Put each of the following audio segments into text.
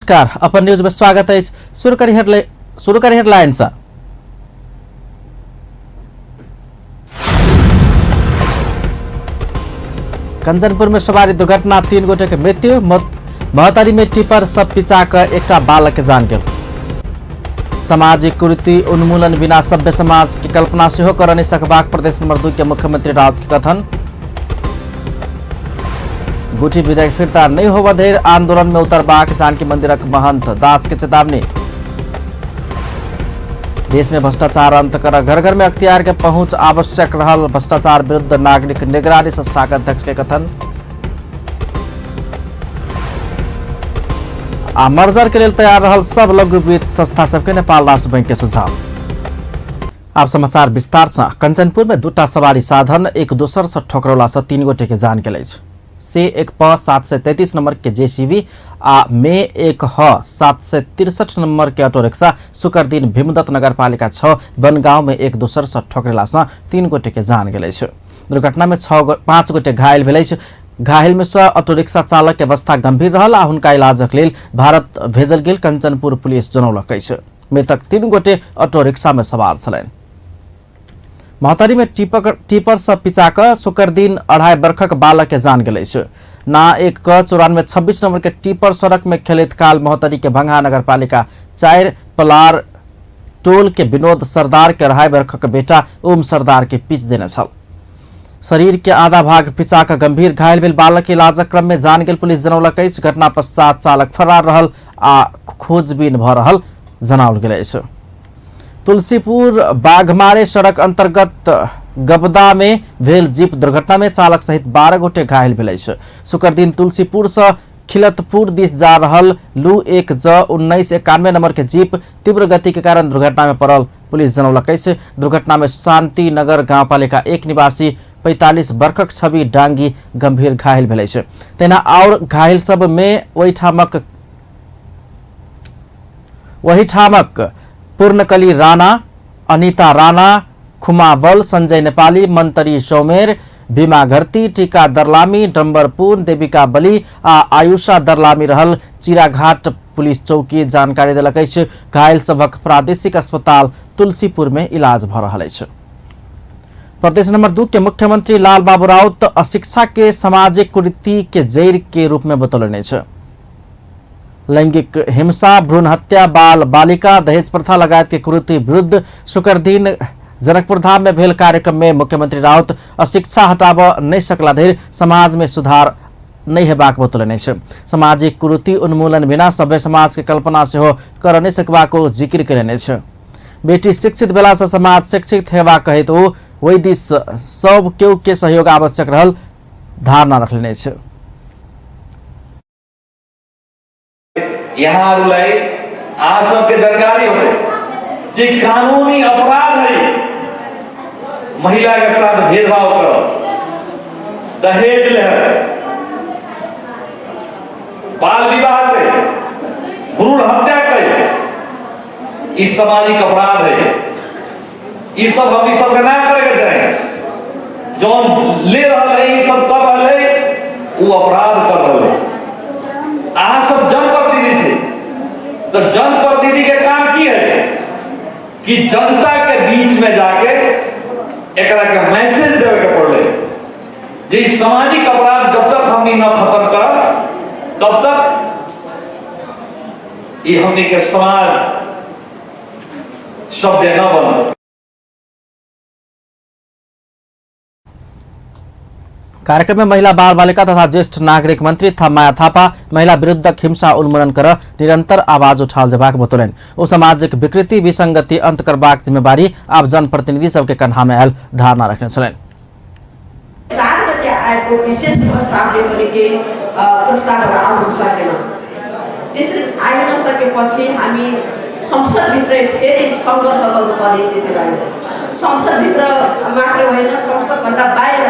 नमस्कार, अपन न्यूज में स्वागत अछि। शुरू करी हेडलाइन, शुरू करी हेडलाइन से। कंचनपुर में सवारी दुर्घटना, 3 गोटे के मृत्यु। महोत्तरी में टिपर सब पिचा के एकटा बालक के जान गेल। सामाजिक कुरीति उन्मूलन बिना सभ्य समाज के कल्पना सेहो कर नहीं सकबाक प्रदेश नंबर 2 के मुख्यमंत्री राउत के कथन। गुठी विधेयक फिर्ता नहीं होबऽ धरि आंदोलन में उतरबाक जानकी मंदिरक महंत दास के चेतावनी। देश में भ्रष्टाचार अंत कर घर घर में अख्तियार के पहुंच आवश्यक रहल भ्रष्टाचार विरुद्ध नागरिक निगरानी संस्था के अध्यक्ष के कथन। आ मर्जर के लिए तैयार रहल सब लघु वित्त संस्था सबके नेपाल राष्ट्र बैंक के सुझाव। आप समाचार विस्तार से। कंचनपुर में दूटा सवारी साधन एक दोसर से ठोकरौला से 3 गोटे के जान गेल अछि। से 1 प 733 नंबर के जेसीबी आ मे 1 ह 763 नंबर के ऑटो रिक्शा शुक्र दिन भीमदत्त नगरपालिका 6 बनगांव में एक दोसर से ठोकरेला से 3 गोटे के जान गेल अछि। दुर्घटना में 5 गोटे घायल भेल अछि। घायल में से ऑटो रिक्शा चालक के अवस्था गंभीर रहल आ हुनका इलाजक लेल भारत भेजल गेल कंचनपुर पुलिस जनौलक अछि। मृतक 3 गोटे ऑटो रिक्शा में सवार छलनि। महोत्तरी में टिपर से पिचा कऽ शुक्र दिन 2.5 वर्षक बालक के जान गेल अछि। ना 1 क 9426 नंबर के टिपर सड़क में खेलैत काल महोत्तरी के भंगहा नगरपालिका 4 पलार टोल के विनोद सरदार के 2.5 वर्षक बेटा ओम सरदार के पीच देने छल। शरीर के आधा भाग पिचा कऽ गंभीर घायल भेल बालक के इलाजक क्रम में जान गेल पुलिस जनौलक अछि। घटना पश्चात चालक फरार रहल आ खोजबीन भऽ रहल जनाओल गेल अछि। तुलसीपुर बाघमारे सड़क अंतर्गत गबदा में भेल जीप दुर्घटना में चालक सहित 12 गोटे घायल भेल अछि। शुक्र दिन तुलसीपुर से खिलतपुर दिस जा रहल लू 1 ज 1991 नंबर के जीप तीव्र गति के कारण दुर्घटना में पड़ल पुलिस जनौलक अछि। दुर्घटना में शांति नगर गाउँपालिका 1 निवासी 45 वर्षक छवि डांगी गंभीर घायल भेल अछि। तहिना और घायल सब में ओहिठामक पूर्णकली राणा, अनिता राणा, खुमावल, संजय नेपाली, मंतरी सौमेर, भीमा घरती, टीका दरलामी, डम्बरपुर, देविका बली आ आयुषा दरलामी रहल चिराघाट पुलिस चौकी जानकारी देलक अछि। घायल सभक प्रादेशिक अस्पताल तुलसीपुर में इलाज भऽ रहल अछि। प्रदेश नंबर 2 के मुख्यमंत्री लाल बाबू राउत अशिक्षा के सामाजिक कुरीति के जड़ि के रूप में बतौलनि अछि। लैंगिक हिंसा, भ्रूण हत्या, बाल बालिका, दहेज प्रथा लगायत के कुरीति विरुद्ध शुक्र दिन जनकपुर धाम में भेल कार्यक्रम में मुख्यमंत्री राउत अशिक्षा हटाबऽ नहि सकला धरि समाज में सुधार नहि हेबाक बतौलनि अछि। सामाजिक कुरीति उन्मूलन बिना सभ्य समाज के कल्पना सेहो कर नहि सकबाक ओ जिक्र कयलनि अछि। बेटी शिक्षित भेला से समाज शिक्षित हेबाक कहैत ओ ओहि दिस सब केओ के सहयोग आवश्यक रहल धारणा रखलनि अछि। यहाँहरूलाई अहाँ सबके जानकारी होते कि कानूनी अपराध है महिला के साथ भेदभाव करो, दहेज ले, बाल विवाह करे, भ्रूण हत्या करे, ई सामाजिक अपराध है। ई सब हम सब के ना करे के चाही। जौन ले रहा है ई सब कर रहा है वो अपराध कर रहा है। अहाँ सब जनप्रतिनिधि से तो जनप्रतिनिधि के काम की है कि जनता के बीच में जाके एकरा के मैसेज देवे के पड़ले जे सामाजिक अपराध जब तक हमनी न खत्म करब तब तक ये हमनी के समाज सभ्य न बन सके। कार्यक्रम में महिला बाल बालिका तथा ज्येष्ठ नागरिक मंत्री माया थापा महिला विरुद्धक हिंसा उन्मूलन कर निरंतर आवाज उठाल जेबाक बतौलनि। ओ सामाजिक विकृति विसंगति अंत करबाक जिम्मेवारी आब जनप्रतिनिधि सबके कन्हा में आयल धारणा रखने छलनि। 4 गते आएको विशेष प्रस्तावले पनि केही प्रस्तावहरू आउन सकेन। त्यसरी आइ नसकेपछि हामी संसदभित्रै फेरि सङ्घर्ष गर्नुपर्ने स्थिति रह्यो। संसदभित्र मात्र होइन, संसदभन्दा बाहिर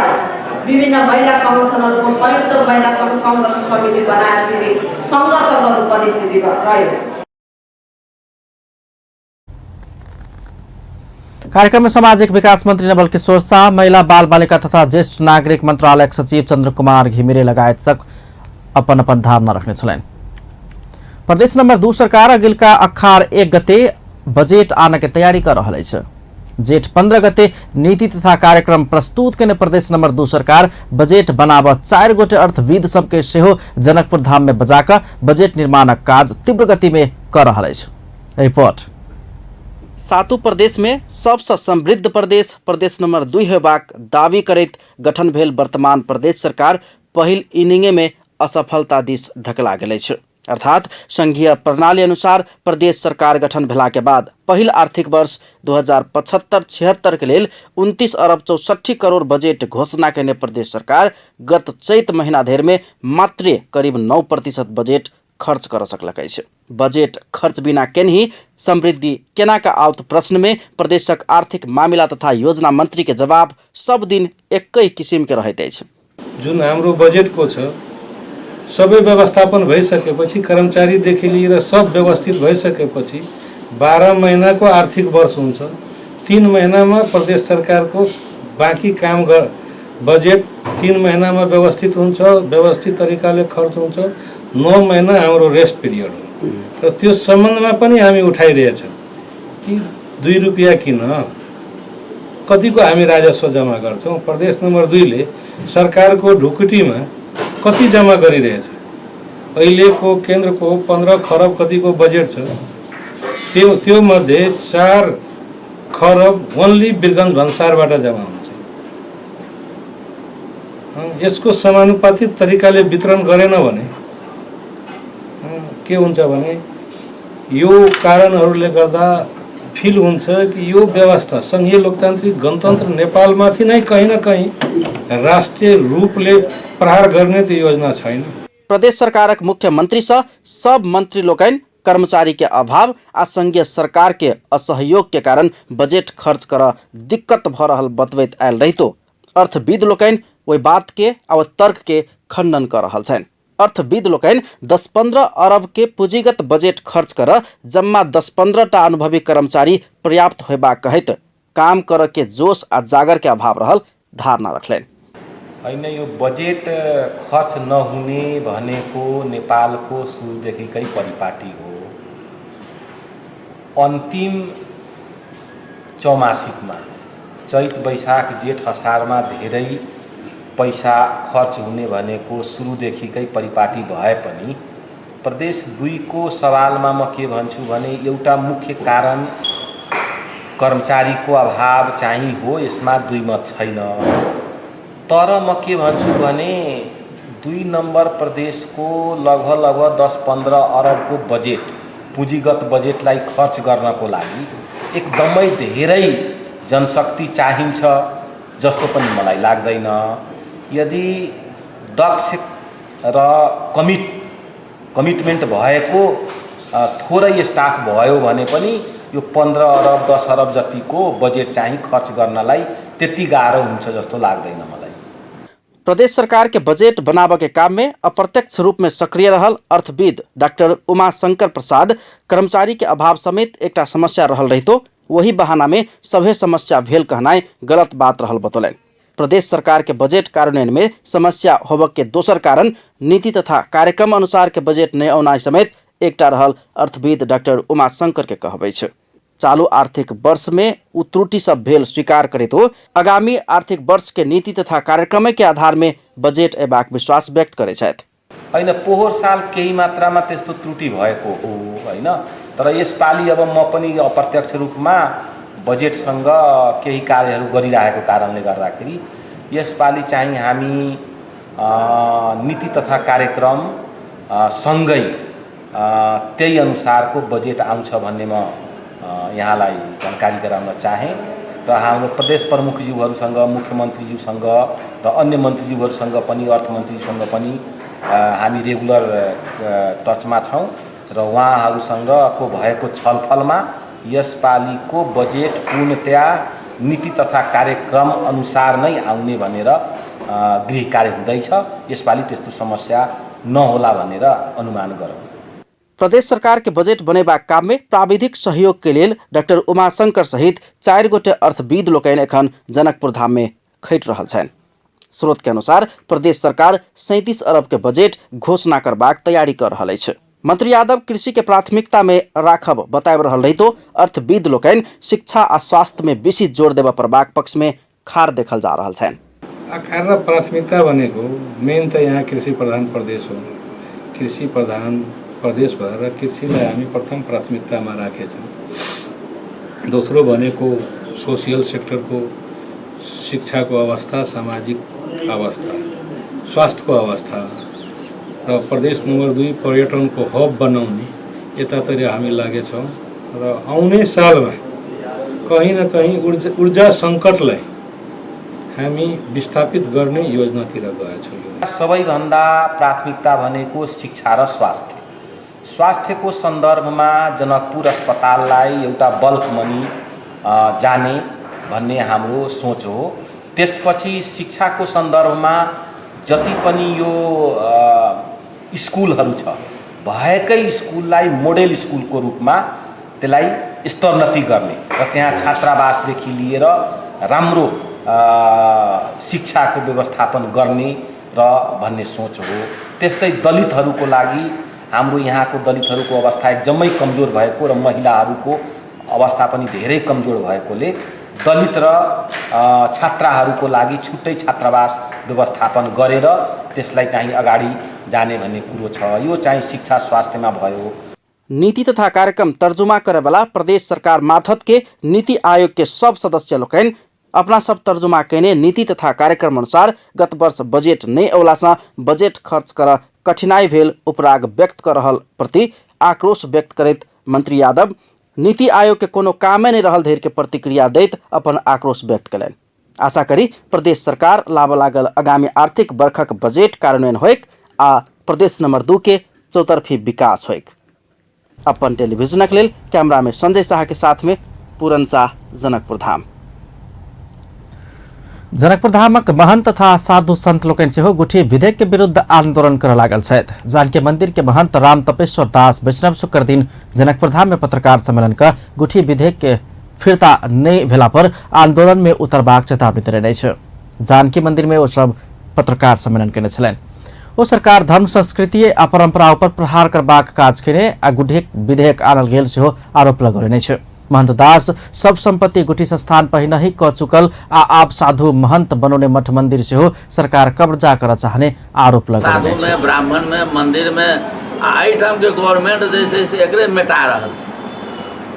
विभिन्न महिला सङ्गठनहरूको संयुक्त महिला सङ्घर्ष समिति बनाएर फेरि सङ्घर्ष गर्नुपर्ने स्थिति रह्यो। कार्यक्रम में सामाजिक विकास मंत्री नवल किशोर शाह, महिला बाल बालिका तथा ज्येष्ठ नागरिक मंत्रालय सचिव चंद्र कुमार घिमिरे लगायत सब अपन अपन धारणा रखने छलनि। प्रदेश नंबर 2 सरकार अगिलका अखार 1 गते बजेट आने के तैयारी कर रहल अछि। जेठ 15 गते नीति तथा कार्यक्रम प्रस्तुत केने प्रदेश नंबर 2 सरकार बजेट बनाब 4 गोटे अर्थविद सबके सेहो जनकपुर धाम में बजाकऽ बजेट निर्माणक काज तीव्र गति में कर रहल अछि। रिपोर्ट। सातु प्रदेश में सबसँ समृद्ध प्रदेश प्रदेश नंबर 2 होयबाक दावी करैत गठन भेल वर्तमान प्रदेश सरकार पहिल इनिंगे में असफलता दिस धकला गेल अछि। अर्थात संघीय प्रणाली अनुसार प्रदेश सरकार गठन भेला के बाद पहिल आर्थिक वर्ष 2075-76 के लेल 29 अरब 64 करोड़ बजेट घोषणा केने प्रदेश सरकार गत चैत महीना धरि में मात्रे करीब 9% बजेट खर्च कर सकलक अछि। बजेट खर्च बिना केनही समृद्धि केना का आउत प्रश्न में प्रदेशक आर्थिक मामिला तथा योजना मंत्री के जवाब सब दिन एकै किसिम के रहैत अछि। जुन हाम्रो बजेटको छ सबै व्यवस्थापन भइसकेपछि कर्मचारीदेखि लिएर सब व्यवस्थित भइसकेपछि 12 महिनाको आर्थिक वर्ष हुन्छ। 3 महिनामा प्रदेश सरकारको बाँकी काम बजेट 3 महिनामा व्यवस्थित हुन्छ, व्यवस्थित तरिकाले खर्च हुन्छ। 9 महिना हाम्रो रेस्ट पिरियड हो र त्यो सम्बन्धमा पनि हामी उठाइरहेछौँ कि 2 रुपियाँ किन कतिको हामी राजस्व जम्मा गर्छौँ। प्रदेश नम्बर 2 ले सरकारको ढुकुटीमा कति जम्मा गरिरहेछ। अहिलेको केन्द्रको 15 खरब कतिको बजेट छ, त्यो मध्ये 4 खरब ओन्ली वीरगञ्ज भन्सारबाट जम्मा हुन्छ। यसको समानुपातिक तरिकाले वितरण गरेन भने के हुन्छ भने यो कारणहरूले गर्दा फिल हुन्छ कि यो व्यवस्था सङ्घीय लोकतान्त्रिक गणतन्त्र नेपालमाथि नै कहीँ न कहीँ राष्ट्रिय रूपले प्रहार गर्ने त्यो योजना छैन। प्रदेश सरकारक मुख्यमंत्री सँ सब मंत्री लोकनि कर्मचारी के अभाव आ संघीय सरकार के असहयोग के कारण बजेट खर्च कर दिक्कत भ रहल बतबैत आयल रहितो अर्थविद लोकनि ओहि बात के आ ओहि तर्क के खंडन कर रहल छनि। अर्थविद लोकनि 10-15 अरब के पूंजीगत बजेट खर्च कर जम्मा 10-15 टा अनुभवी कर्मचारी पर्याप्त होयबाक कहैत काम कर के जोश आ जागर के अभाव रहल धारणा रखलनि। होइन, यो बजेट खर्च नहुने भनेको नेपालको सुरुदेखिकै परिपाटी हो। अन्तिम चौमासिकमा चैत वैशाख जेठ असारमा धेरै पैसा खर्च हुने भनेको सुरुदेखिकै परिपाटी भए पनि प्रदेश 2 को सवालमा म के भन्छु भने एउटा मुख्य कारण कर्मचारीको अभाव चाहिँ हो, यसमा दुई मत छैन। तर म के भन्छु भने 2 नम्बर प्रदेशको लगभग लगभग 10-15 अरबको बजेट पुँजीगत बजेटलाई खर्च गर्नको लागि एकदमै धेरै जनशक्ति चाहिन्छ जस्तो पनि मलाई लाग्दैन। यदि दक्ष र कमिटमेन्ट भएको थोरै स्टाफ भयो भने पनि यो 15 अरब 10 अरब जतिको बजेट चाहिँ खर्च गर्नलाई त्यति गाह्रो हुन्छ जस्तो लाग्दैन मलाई। प्रदेश सरकार के बजेट बनाबऽ के काम में अप्रत्यक्ष रूप में सक्रिय रहल अर्थविद डॉक्टर उमाशंकर प्रसाद कर्मचारी के अभाव समेत एकटा समस्या रहल रहितो वही बहाना में सभे समस्या भेल कहनाइ गलत बात रहल बतौलनि। प्रदेश सरकार के बजेट कार्यान्वयन में समस्या होबऽ के दोसर कारण नीति तथा कार्यक्रम अनुसार के बजेट नहि औनाइ समेत एकटा रहल अर्थविद डॉक्टर उमाशंकर के कहब अछि। चालू आर्थिक वर्ष में उ त्रुटि सब भेल स्वीकार करैत हो आगामी आर्थिक वर्ष के नीति तथा कार्यक्रम के आधार में बजेट अयबाक विश्वास व्यक्त करै छथि। होइन, पोहोर साल केही मात्रामा त्यस्तो त्रुटि भएको हो होइन, तर यसपालि अब म पनि अप्रत्यक्ष रूपमा बजेटसँग केही कार्यहरू गरिरहेको कारणले गर्दाखेरि यसपालि चाहिँ हामी नीति तथा कार्यक्रम सँगै त्यही अनुसारको बजेट आउँछ भन्ने म यहाँलाई जानकारी गराउन चाहेँ र हाम्रो प्रदेश प्रमुखज्यूहरूसँग, मुख्यमन्त्रीज्यूसँग र अन्य मन्त्रीज्यूहरूसँग पनि, अर्थमन्त्रीज्यूसँग पनि हामी रेगुलर टचमा छौँ र उहाँहरूसँगको भएको छलफलमा यसपालिको बजेट पूर्णतया नीति तथा कार्यक्रम अनुसार नै आउने भनेर गृह कार्य हुँदैछ। यसपालि त्यस्तो समस्या नहोला भनेर अनुमान गरौँ। प्रदेश सरकार के बजेट बनेबाक काम में प्राविधिक सहयोग के लेल डॉक्टर उमाशंकर सहित 4 गोटे अर्थविद लोकनि एखन जनकपुर धाम में खटि रहल छनि। स्रोत के अनुसार प्रदेश सरकार 37 अरब के बजेट घोषणा करबाक तैयारी कर रहल अछि। मंत्री यादव कृषि के प्राथमिकता में राखब बताबि रहल रहितो अर्थविद लोकनि शिक्षा आ स्वास्थ्य में बेसी जोर देबय पड़बाक पक्ष में खार देखल जा रहल छनि। आकार र प्राथमिकता भनेको मेन त यहाँ कृषि प्रधान प्रदेश हो। कृषि प्रधान प्रदेश भएर कृषिलाई हामी प्रथम प्राथमिकतामा राखेछौँ। दोस्रो भनेको सोसियल सेक्टरको शिक्षाको अवस्था, सामाजिक अवस्था, स्वास्थ्यको अवस्था र प्रदेश नम्बर 2 पर्यटनको हब बनाउने यतातिर हामी लागेछौँ र आउने सालमा कहीँ न कहीँ ऊर्जा सङ्कटलाई हामी विस्थापित गर्ने योजनातिर गएछौँ। सबैभन्दा प्राथमिकता भनेको शिक्षा र स्वास्थ्य। स्वास्थ्यको सन्दर्भमा जनकपुर अस्पताललाई एउटा बल्क मनी जाने भन्ने हाम्रो सोच हो। त्यसपछि शिक्षाको सन्दर्भमा जति पनि यो स्कुलहरू छ, भएकै स्कुललाई मोडेल स्कुलको रूपमा त्यसलाई स्तरोन्नति गर्ने र त्यहाँ छात्रावासदेखि लिएर राम्रो शिक्षाको व्यवस्थापन गर्ने र भन्ने सोच हो। त्यस्तै दलितहरूको लागि हाम्रो यहाँको दलितहरूको अवस्था एकदमै कमजोर भएको र महिलाहरूको अवस्था पनि धेरै कमजोर भएकोले दलित र छात्राहरूको लागि छुट्टै छात्रावास व्यवस्थापन गरेर त्यसलाई चाहिँ अगाडि जाने भन्ने कुरो छ। यो चाहिँ शिक्षा स्वास्थ्यमा भयो। नीति तथा कार्यक्रम तर्जुमा करेवाला प्रदेश सरकार माथत के नीति आयोग के सब सदस्य लोकनि अपना सब तर्जुमा केने नीति तथा कार्यक्रम अनुसार गत वर्ष बजेट नहि अयलासँ बजेट खर्च कर कठिनाई भेल उपराग व्यक्त कर रहल प्रति आक्रोश व्यक्त करैत मंत्री यादव नीति आयोग के कोनो कामे नहि रहल धरि के प्रतिक्रिया दैत अपन आक्रोश व्यक्त कयलनि। आशा करी प्रदेश सरकार लाबऽ लागल आगामी आर्थिक वर्षक बजेट कार्यान्वयन होइक आ प्रदेश नंबर 2 के चौतरफी विकास होइक। अपन टेलीविजनक लेल कैमरा में संजय शाह के साथ में पूरन शाह, जनकपुर धाम। जनकपुर धामक महंत तथा साधु संत लोकनि सेहो गुठी विधेयक के विरुद्ध आंदोलन करऽ लागल छथि। जानकी मंदिर के महंत राम तपेश्वर दास वैष्णव शुक्र दिन जनकपुर धाम में पत्रकार सम्मेलन क गुठी विधेयक के फिर्ता नहि भेला पर आंदोलन में उतरबाक चेतावनी देने अछि। जानकी मंदिर में ओ सब पत्रकार सम्मेलन केने छलनि। ओ सरकार धर्म, संस्कृति आ परंपरा पर प्रहार करबाक काज केने आ गुठी विधेयक आनल गेल सेहो आरोप लगौने अछि। महंत दास सब संपत्ति गुठी संस्थान पहिनहि क चुकल आ आब साधु महंत बनौने मठ मंदिर सेहो सरकार कब्जा करऽ चाहने आरोप लगौने साधु में, ब्राह्मण में, मंदिर में आ एहिठाम के गवर्नमेंट जे छै से एकरे मेटा रहल छै।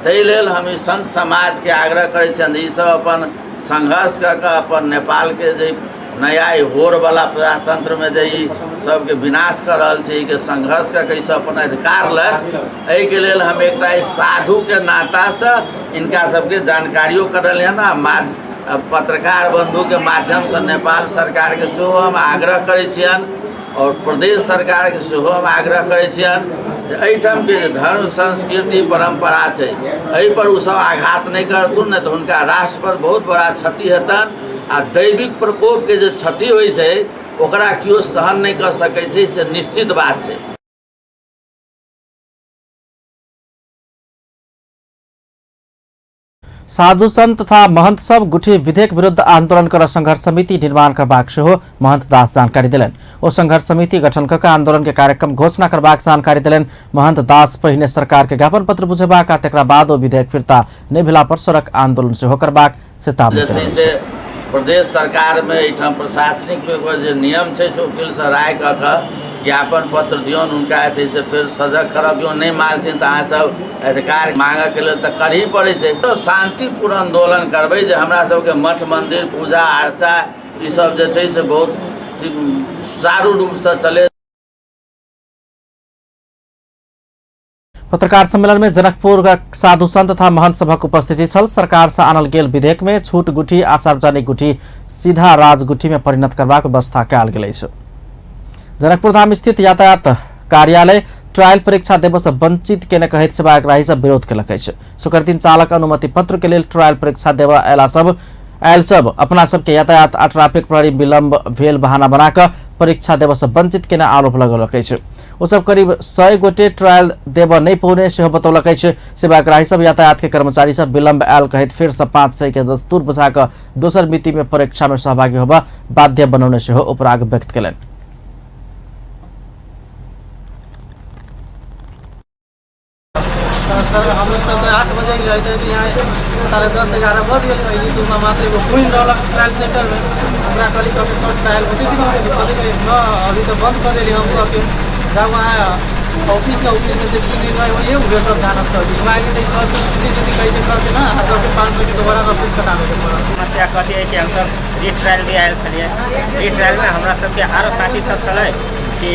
ताहि लेल हम ई संत समाज के आग्रह करै छियनि ई सब अपन संघर्ष कऽ कऽ अपन नेपाल के जे नया होरवला प्रजातंत्र में जे ई सबके विनाश कऽ रहल छै, एहिके संघर्ष कऽ कऽ ई सब अपन अधिकार लथि। एहिके लेल हम एकटा साधुके नातासँ हिनका सबके जानकारियो करल हन आ पत्रकार बंधुके माध्यमसँ नेपाल सरकारके सेहो हम आग्रह करै छियनि और प्रदेश सरकारके सेहो हम आग्रह करै छियनि जे एहिठामके जे धर्म, संस्कृति, परम्परा छै एहिपर ओसब आघात नहि करथुन, नहि तऽ हुनका राष्ट्रपर बहुत बड़ा क्षति हेतनि आ दैविक प्रकोपके जे क्षति होइ छै ओकरा केओ सहन नहि कऽ सकै छै, से निश्चित बात छै। साधु संत तथा महंत सब गुठी विधेयक विरुद्ध आंदोलन कर संघर्ष समिति निर्माण करबाक सेहो महंत दास जानकारी देलनि। ओ संघर्ष समिति गठन कऽ आंदोलन के कार्यक्रम घोषणा करबाक जानकारी देलनि। महंत दास पहिने सरकार के ज्ञापन पत्र बुझेबाक आ तकरा बाद ओ विधेयक फिर्ता नहि भेला पर सड़क आंदोलन सेहो करबाक चेतावनी देलनि। से प्रदेश सरकार में एहिठाम प्रशासनिक जे नियम छै से वकीलसँ राय कऽ कऽ ज्ञापन पत्र दियौन, हुनका जे छै से फेर सजग करबियौन। नहि मानथिन तऽ अहाँ सब अधिकार मांगऽके लेल तऽ करही पड़ै छै। तऽ शान्तिपूर्ण आन्दोलन करबै जे हमरा सबके मठ मंदिर, पूजा अर्चा ई सब जे छै से बहुत सुचारू रूपसँ चले। पत्रकार सम्मेलन में जनकपुर साधु संत तथा महंत सभक उपस्थिति छल। सरकार से आनल गेल विधेयक में छूट गुठी आ सार्वजनिक गुठी सीधा राजगुठी में परिणत करबाक व्यवस्था कयल गेल अछि। जनकपुर धाम स्थित यातायात कार्यालय ट्रायल परीक्षा देबऽ से वंचित केने कहैत सेवाग्राही सब विरोध केलक अछि। शुक्र दिन चालक अनुमति पत्र के लेल ट्रायल परीक्षा देबऽ आयल सब अपना सबके यातायात आ ट्रैफिक प्रहरी विलम्ब भेल बहाना बनाकऽ परीक्षा देबऽ से वंचित केने आरोप लगौलक अछि। ओ सब करीब 100 गोटे ट्रायल देबऽ नहि पौने सेहो बतौलक अछि। सेवाग्राही सब यातायात के कर्मचारी सब विलम्ब आयल कहैत फेर से 500 के दस्तूर बुझा कऽ दोसर मिति में परीक्षा में सहभागी होबऽ बाध्य बनौने सेहो उपराग व्यक्त केलनि। तऽ सर हम लोग सब 8 बजे गेल तऽ यहाँ 10:30 11 बज गेल। अयली तऽ वहाँ मात्र एगो खुलि रहलक ट्रायल सेंटरमे। हमरा कहली कभी सर ट्रायल होतै कि नहि? न, अभी तऽ बंद कऽ देली। हम कहके जब वहाँ ऑफिस ने ऑफिसमे से निर्णय होइए उहे सब जानत। तऽ वहाँ आके सर से पूछै छी कैसे करके ना अहाँ सबके 500 के दोबारा रसीद कटाबैके पड़त। समस्या कथी है कि हमसब रिट्रायल भी आयल छलियै। रिट्रायलमे हमरा सबके आरो साथी सब छलै कि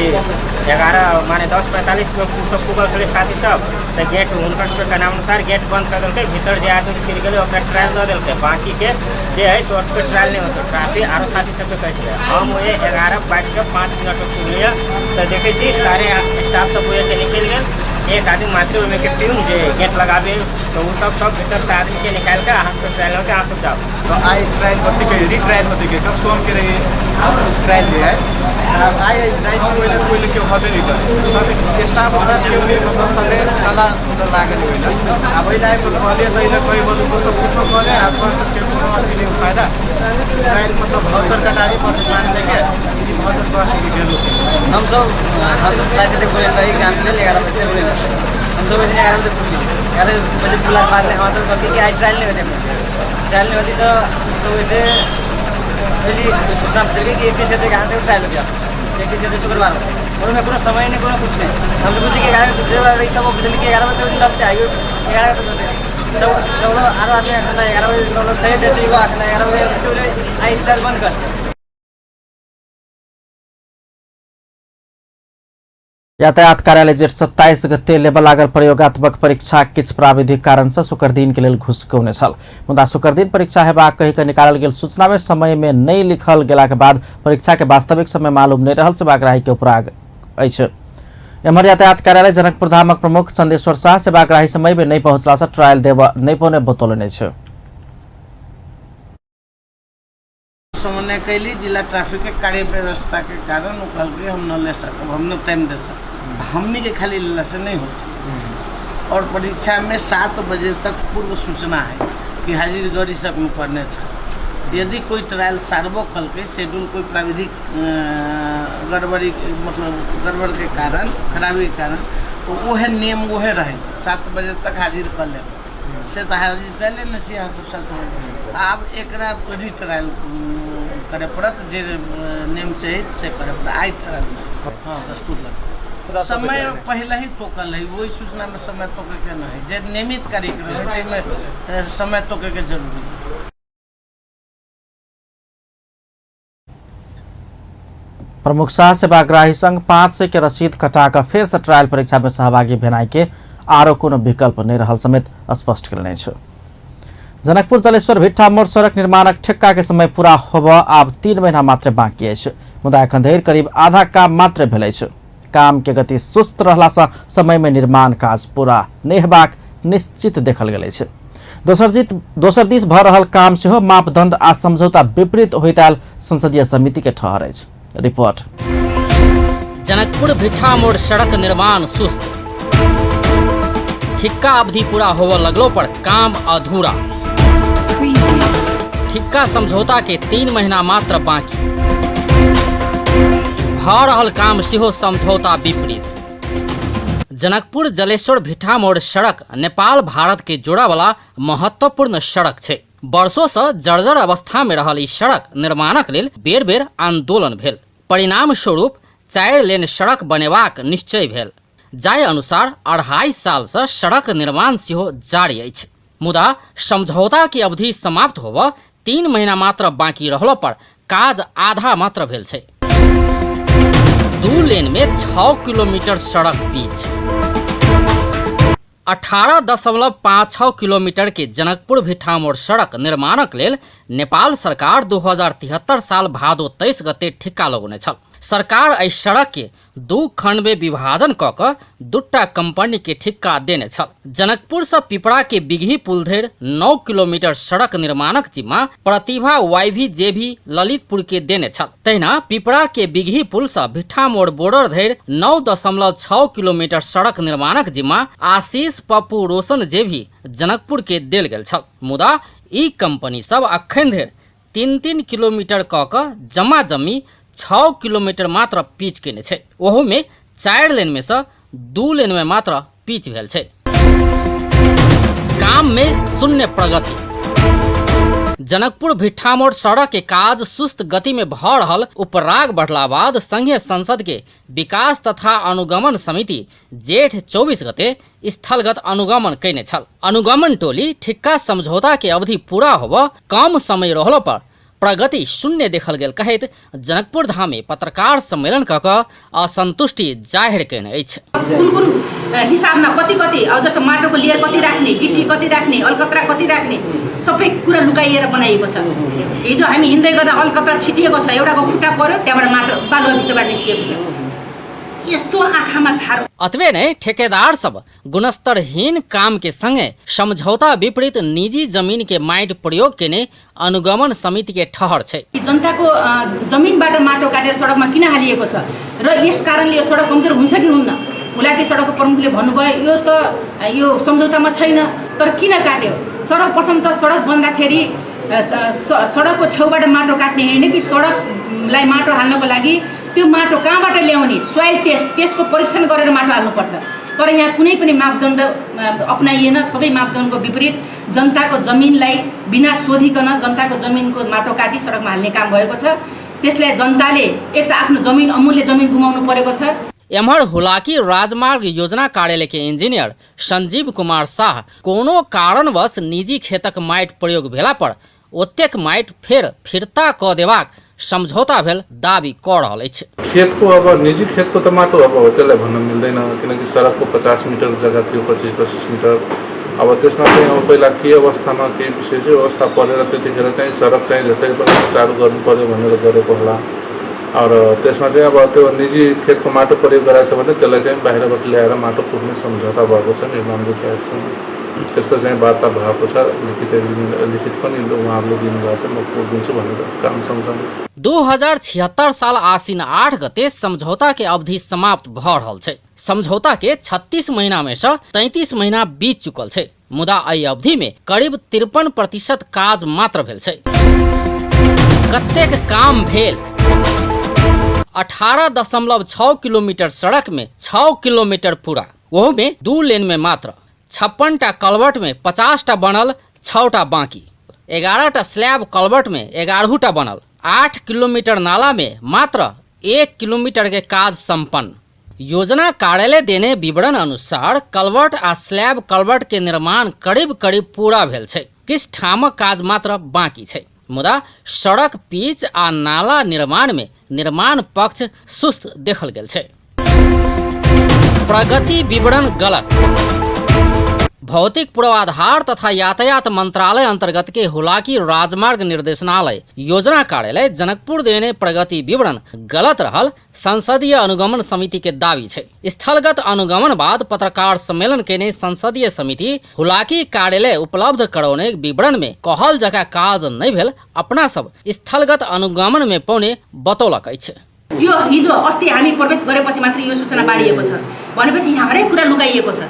11 माने 10:45 सब पुगल छलै साथी सब, तऽ गेट हुनकर सबके नामानुसार गेट बंद कर देलकै। भीतर जे आदमी छिर गेलै ओकरा ट्रायल दऽ देलकै, बाकीके जे है तो ओकर ट्रायल नहि होतै। ट्राफिक आरो साथी सबके कहै छलै। हम ओहे 11:05 पुगलियै तऽ देखै छी सारे स्टाफ सब ओहिके निकलि गेल। एक आदमी मात्र ओहिमे के प्यून जे गेट लगाबे तऽ ओ सब सब भीतर से आदमीके निकालि कऽ अहाँ सबके ट्रायल होके अहाँ सब जाउ। तो आइ ट्रायल होते रिट्रायल होते कब सोम के रही ट्रायल जे है आइ जाइ छी ओहि लए कोइ केओ हबे नहि करे, सब स्टाफ ओकरा केओ नहि, मतलब सबे ताला उधर लागल ओहि लए। आब ओहि लए आबि कहलियै तऽ एहि लए कहै बोलू तऽ कुछो कहले आब के कोनो अथी नहि फायदा। ट्रायल मतलब 72 कटाबी पड़तै मान लेके 72 कऽ गेल। हम सब पैसे बोले रही एग्जाम के लिए 11 बजे बोले हम सब 11 बजे पुगली। 11 बजे पुगला के बाद में हम सब कहली कि आज ट्रायल नहीं होती, ट्रायल नहीं होती तो वैसे पहली सूचना देलकै कि 21 गते कहाँ से ट्रायल हो गया, 21 गते शुक्रवार हो। और कोनो समय नहीं, कोनो कुछ नहीं। हम तो बुझी कि 11 बजे सब बुझली कि 11 बजे लगते आइयो 11 बजे सब लोग आरो आदमी 11 बजे लोग सही देते 11 बजे आई ट्रायल बंद कर। यातायात कार्यालय जेठ 27 गते लेबऽ लागल प्रयोगात्मक परीक्षा किछु प्राविधिक कारण से शुक्र दिन के लेल घुसकौने छल। मुदा शुक्र दिन परीक्षा हेबाक कहि कऽ निकालल गेल सूचना में समय में नहीं लिखल गेला के बाद परीक्षा के वास्तविक समय मालूम नहीं रहल सेवाग्राही के उपराग अछि। एम्हर यातायात कार्यालय जनकपुर धामक प्रमुख चंदेश्वर शाह सेवाग्राही समय में नहीं पहुंचला से ट्रायल देबऽ नहीं पौने बतौलनि अछि। समन्वय कैली जिला ट्रैफिक के कार्य व्यवस्था के कारण वो कहलकै हम न ले सकब, हम न टाइम दे सकब, हमनी के खाली लेला से नहीं होती। और परीक्षा में 7 बजे तक पूर्व सूचना है कि हाजिर गरी सकनु पर्ने छ। यदि कोई ट्रायल सार्वो कलकै शेड्यूल कोई प्राविधिक गड़बड़ी मतलब गड़बड़ के कारण खराबी के कारण तो वह नियम वह रहे 7 बजे तक हाजिर कर ले से तो हाजिर कर लेने छी अहाँ सब 7 बजे। आब एकरा रिट्रायल करे पड़त जे नियम से है से करे पड़त। आई ट्रायल हाँ दस्तूर लग समय पहले ही तोकल है, वही सूचना में समय तोके के नहीं है, जे नियमित कार्यक्रम है ताहिमे समय तोके के जरूरी है। प्रमुख शाह सेवाग्राही संघ 500 के रसीद कटा कऽ फेर से ट्रायल परीक्षा में सहभागी भेनाइ के आरो कोनो विकल्प नहीं रहल समेत स्पष्ट कयलनि अछि। जनकपुर जलेश्वर भिट्ठा मोड़ सड़क निर्माणक ठेक्का के समय पूरा होबऽ आब 3 महीना मात्र बाँकी अछि, मुदा एखन धरि करीब आधा काम मात्र भेल अछि। काम के गति सुस्त रहला से समय में निर्माण काज पूरा नहि हेबाक निश्चित देखल गेल अछि। दोसर दिस भऽ रहल काम सेहो मापदंड आ समझौता विपरीत होइत आयल संसदीय समिति के ठहर अछि। रिपोर्ट। जनकपुर भिट्ठा मोड़ सड़क निर्माण सुस्त, ठिक्का अवधि पूरा होवऽ लगलो पर काम अधूरा, ठिक्का समझौता के 3 महीना मात्र बाकी, भऽ रहल काम सेहो समझौता विपरीत। जनकपुर जलेश्वर भिट्ठा मोड़ सड़क नेपाल भारत के जोड़ा वाला महत्वपूर्ण सड़क छै। वर्षों से जर्जर अवस्था में रहल ई सड़क निर्माणक लेल बेर बेर आंदोलन भेल। परिणाम स्वरूप 4 लेन सड़क बनेबाक निश्चय भेल, जाहि अनुसार 2.5 साल से सड़क निर्माण सेहो जारी अछि। मुदा समझौता के अवधि समाप्त होबऽ 3 महीना मात्र बाकी रहलो पर काज आधा मात्र भेल छै। 2 लेन में 6 किलोमीटर सड़क बीच 18.56 किलोमीटर के जनकपुर भिट्ठामोड़ सड़क निर्माणक लेल नेपाल सरकार 2073 साल भादो 23 गते ठिक्का लगौने छल। सरकार एहि सड़क के 2 खंड में विभाजन कऽ कऽ 2टा कंपनी के ठिक्का देने छल। जनकपुर से पिपरा के बिगही पुल धरि 9 किलोमीटर सड़क निर्माणक जिम्मा प्रतिभा वाईवी जेवी ललितपुर के देने छल। तहिना पिपरा के बिगही पुल से भिट्ठामोड़ बॉर्डर धरि 9.6 किलोमीटर सड़क निर्माणक जिम्मा आशीष पप्पू रोशन जेवी जनकपुर के देल गेल छल। मुदा ई कंपनी सब अखन धरि 3-3 किलोमीटर कऽ कऽ जमा जमी 6 किलोमीटर मात्र पिच केने छै। ओहू में 4 लेन में से 2 लेन में मात्र पिच भेल छै। काम में शून्य प्रगति। जनकपुर भिट्ठामोड़ सड़क के काज सुस्त गति में भ रहल उपराग बढ़ला बाद संघीय संसद के विकास तथा अनुगमन समिति जेठ 24 गते स्थलगत अनुगमन कयने छल। अनुगमन टोली ठिक्का समझौता के अवधि पूरा होब कम समय रहलो पर प्रगति शून्य देखल गेल कहैत जनकपुर धाम में पत्रकार सम्मेलन क क असंतुष्टि जाहिर कयने अछि। कुन कुन हिसाबमा कति कति अब जस्तो माटोको लेयर कति राख्ने, गिट्टी कति राख्ने, अलकत्रा कति राख्ने, सबै कुरा लुकाइएर बनाइएको छ। हिजो हामी हिँड्दै गर्दा अलकत्रा छिटिएको छ, एउटाको खुट्टा पर्यो त्यहाँबाट माटो बालुवा भित्रबाट निस्किएको छ। यस्तो आँखामा छारो। अतबे नै ठेकेदार सब गुणस्तरहीन काम के संगे समझौता विपरीत निजी जमीन के माइट प्रयोग केने अनुगमन समिति के ठहर छै। जनताको जमिनबाट माटो काटेर सडकमा किन हालिएको छ र यस कारणले यो सडक कमजोर हुन्छ कि हुन्न? हुलाकी सडकको प्रमुखले भन्नुभयो यो त यो सम्झौतामा छैन, तर किन काट्यो? सर्वप्रथम त सडक बन्दाखेरि सडकको छेउबाट माटो काट्ने होइन कि सडकलाई माटो हाल्नको लागि त्यो माटो कहाँबाट ल्याउने, सोइल टेस्ट, त्यसको परीक्षण गरेर माटो हाल्नुपर्छ। तर यहाँ कुनै पनि मापदण्ड अपनाइएन। सबै मापदण्डको विपरीत जनताको जमिनलाई बिना सोधिकन जनताको जमिनको माटो काटी सडकमा हाल्ने काम भएको छ। त्यसलाई जनताले एक त आफ्नो जमिन, अमूल्य जमिन गुमाउनु परेको छ। एम्हर हुलाकी राजमार्ग योजना कार्यालय के इंजीनियर संजीव कुमार शाह कोनो कारणवश निजी खेतक माटि प्रयोग भेला पर ओतेक माटि फेर फिर्ता क देबाक समझौता भेल दावी क रहल अछि। खेतको अब निजी खेतको त माटो अब त्यसलाई भन्न मिल्दैन, किनकि सडकको 50 मिटर जग्गा थियो, 25-25 मिटर। अब त्यसमा चाहिँ अब पहिला के अवस्थामा के विशेष अवस्था परेर त्यतिखेर चाहिँ सडक चाहिँ जसरी पनि सुचारू गर्नु पर्यो भनेर गरेको होला। र त्यसमा चाहिँ अब त्यो निजी खेतको माटो प्रयोग गराएको छ भने त्यसलाई चाहिँ बाहिरबाट ल्याएर माटो पुग्ने सम्झौता भएको छ निर्माण विभागसँग। त्यस्तो चाहिँ वार्ता भएको छ, लिखित पनि उहाँहरूले दिनुभएको छ, म पुगिदिन्छु भनेर काम सँगसँगै। 2076 साल आसिन 8 गते समझौता के अवधि समाप्त भ रहल छै। समझौता के 36 महीना में से 33 महीना बीत चुकल छै, मुदा एहि अवधि में करीब 53% काज मात्र भेल छै। कतेक काम भेल? 18.6 किलोमीटर सड़क में 6 किलोमीटर पूरा, ओहू में 2 लेन में मात्र। 56टा कलवर्ट में 50टा बनल, 6टा बाकी। 11टा स्लैब कलवर्ट में 11टा बनल। 8 किलोमीटर नाला में मात्र 1 किलोमीटर के काज संपन्न। योजना कार्यालय देने विवरण अनुसार कलवर्ट आ स्लैब कलवर्ट के निर्माण करीब करीब पूरा भेल छै, किछु ठामक काज मात्र बाकी छै। मुदा सड़क पिच आ नाला निर्माण में निर्माण पक्ष सुस्त देखल गेल छै। प्रगति विवरण गलत। भौतिक पूर्वाधार तथा यातायात मंत्रालय अंतर्गत के हुलाकी राजमार्ग निर्देशनालय योजना कार्यालय जनकपुर देने प्रगति विवरण गलत रहल संसदीय अनुगमन समिति के दावी छै। स्थलगत अनुगमन बाद पत्रकार सम्मेलन केने संसदीय समिति हुलाकी कार्यालय उपलब्ध करौने विवरण में कहल जका काज नहीं भेल अपना सब स्थलगत अनुगमन में पौने बतौलक अछि। यो हिजो अस्ति हामी प्रवेश गरेपछि मात्र यो सूचना बाँडिएको छ भनेपछि यहाँ हरेक कुरा लुकाइएको छ।